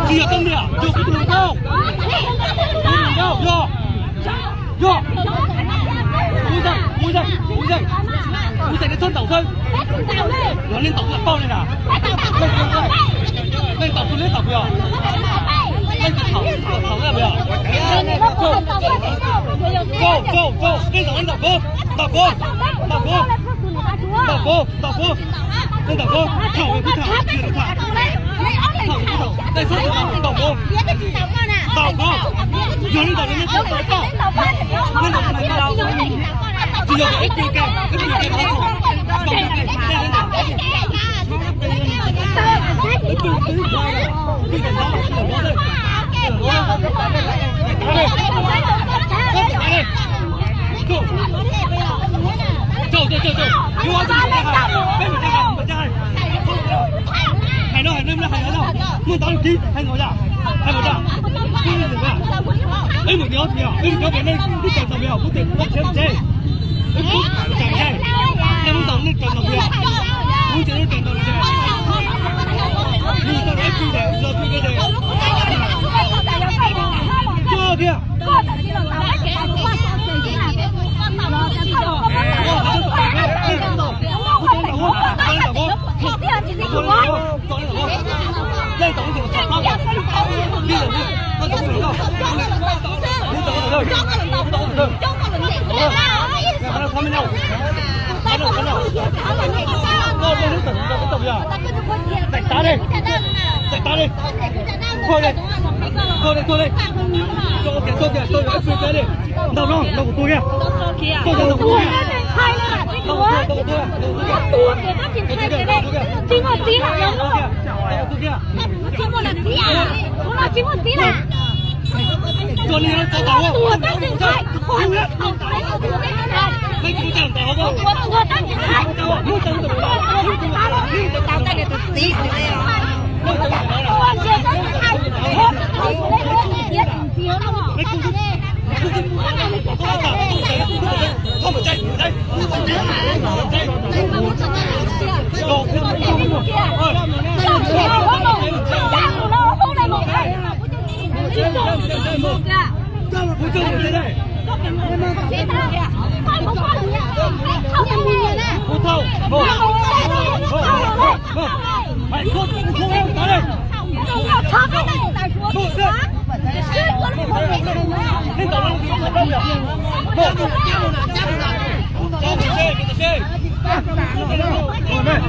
Tsis yog tau niam, yog kuv tus hluas nkauj. Yog, yog. Kuv zeej, kuv zeej, kuv zeej. Kuv zeej nej txhob ntaus xwb. Yog nej ntaus kuv pauj nej na. Nej ntaus kuv, nej ntaus kuv yog. Nej ntaus kuv yog. Go, go, go, nej ntaus, nej ntaus kuv. Ntaus kuv, ntaus kuv. Ntaus kuv, ntaus kuv. Nej ntaus kuv, thaum kuv tham, tsis tham. Thaum kuv tham, nej txhob tham, ntaus kuv. Ntaus kuv. Yog nej ntaus, nej txhob tham. Nej ntaus, nej ntaus. Tsis yog ib tug ke, ib tug ke, ntaus kuv. Hais no, hais no, hais no, hais no. Muaj ntau leej twg hais nkaus yom? Hais nkaus yom? Ib mus, ib mus, ib mus, nej twb tawm tau yom, kuv twb tsis tau tsev. Ib mus, nej mus tau, nej tawm tau yom? Kuv tseem tawm tau. Mus tau ib tug, ib tug, ib tug. Cua tiag. Txais tas li, txais tas li. Tuag li, tuag li, tuag li. Tuag tias tuag tias tuag tias tuag tias li. Ntau no, ntau kuv tuag kiag. Tuag tias ntau kuv tuag kiag. Ntau kuv tuag, ntau kuv tuag kiag. Ntau kuv tuag kiag. Ntau kuv tuag kiag. Ntau kuv tuag kiag. Tuag li, txais tas li. Peb kuv tau ntau hauv.